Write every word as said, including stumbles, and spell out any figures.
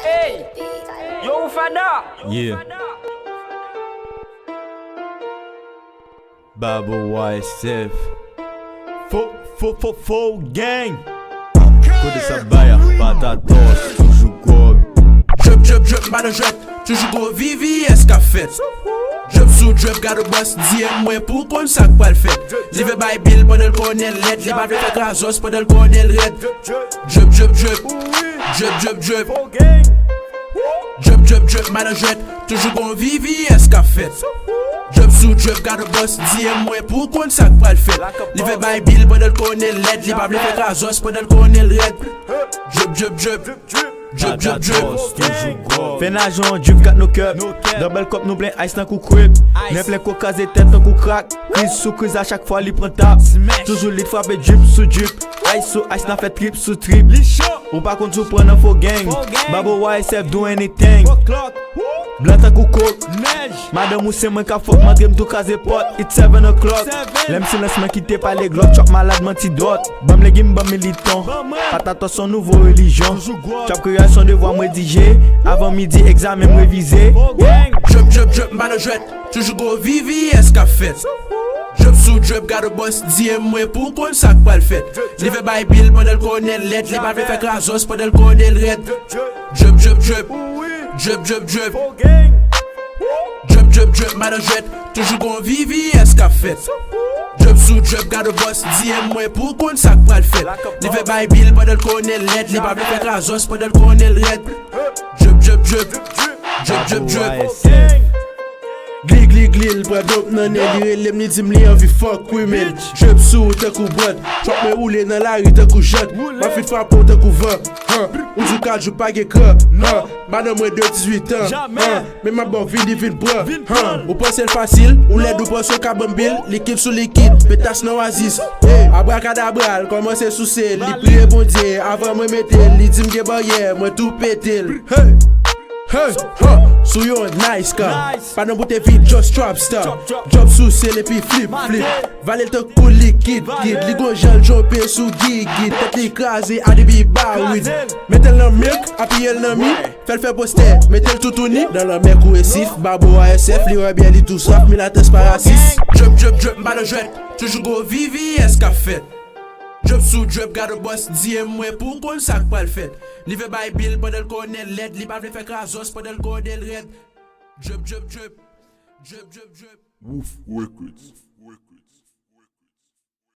Ey! Yo, ou fada! Yeah. Babo Y S F. Fo, fo, fo, fo gang. Kote sa bay a? Patatos, toujou gwòg. Drip, drip, drip, m pa nan jwèt. Toujou gwo V V S k ap fèt. Drip sou drip, gade boss, D M mwen pou konn sa k pral fèt. Li vle bay bil pandan l konnen l lèd. Li pa vle fè krazòs pandan l konnen l rèd. Drip, drip, drip. Drip, drip, drip. Drip, drip, drip, madan jwèt. Toujou gon V V S k ap fèt. Drip sou drip, gade boss, D M mwen pou konn sa k pral fèt. Li vle bay bil pandan l konnen l lèd. Li pa vle fè krazòs pandan l konnen l rèd. Drip, drip, drip. Drip, drip, drip. Fè najon drip got no cup. Double cup nou plen ice tankou crib. Nen plen kok kraze tèt tankou crack. Kriz sou kriz a chak fwa li pran tap. Toujou lit frape drip sou drip. Ice sou ice nan fè trip sou trip. Ou pa konn si w pran nan fo gang. Babo Y S F do anything. Blan tankou kok. Madanm ou se mwen k ap fòk m antre m tou kraze pòt. It's seven o'clock. Lè m silans mwen kite pale glòt. Trap malad manti dòt. Ban m legim ban m militon. Patatos se yon nouvo relijyon. Trap kreyòl se yon devwa m redije. Avan midi egzamen m revize. Drip, drip, drip, m pa nan jwèt. Toujou gwo V V S k ap fèt. Drip sou drip, gade boss, D M mwen pou konn sa k pral fèt. Li vle bay bil pandan l konnen l lèd. Li pa vle fè krazòs pandan l konnen l rèd. Drip, drip, drip. Drip, drip, drip. Drip, drip, drip, madan jwèt. Toujou gon V V S k ap fèt. Drip sou drip, gade boss, D M mwen pou konn sa k pral fèt. Li vle bay bil pandan l konnen l lèd. Li pa vle fè krazòs pandan l konnen l rèd. Drip, drip, drip. Drip, drip, drip. Gli, gli, gli, l pran dop nan nen. Li rele m, li di m li anvi fòk, wi, men. Drip sou ou tankou brand. Trap mwen woule nan lari tankou jant. M ap fin frape w tankou van. Han, ou di w ka jou pa gen kran. Han, madanm mwen de dizuit an. Han, men m ap ba w vini vin pran. Han, ou panse l fasil, ou lèd, ou panse w ka ban m bil. Likid sou likid, petas nan oasis. Hey, abrakadabra, l kòmanse souse l. Li priye Bondye avan mwen mete l. Li di m gen baryè, mwen tou pete l. Hey, hey, ha, sou yon nice car. Pa nan boute vit, just trap star. Drop sou sel epi flip, flip. Vale l tankou likid, kid. Li gon jan l tchonpe sou gigit. Tèt li kraze, adibi bawid. Mete l nan milk, apiye l nan mi. Fè l fè postè, mete l toutouni. Nan lanmè kou esif, babo Y S F, li wè byen li tou swaf, milatès pa rasis. Drip, drip, drip, m pa nan jwèt. Toujou gwo V V S k ap fèt. Drip sou drip, gade boss, D M mwen pou konn sa k pral fèt. Li vle bay bil pandan l konnen l lèd. Li pa vle fè krazòs pandan l konnen l rèd. Drip, drip, drip. Drip, drip, drip. Woof Records.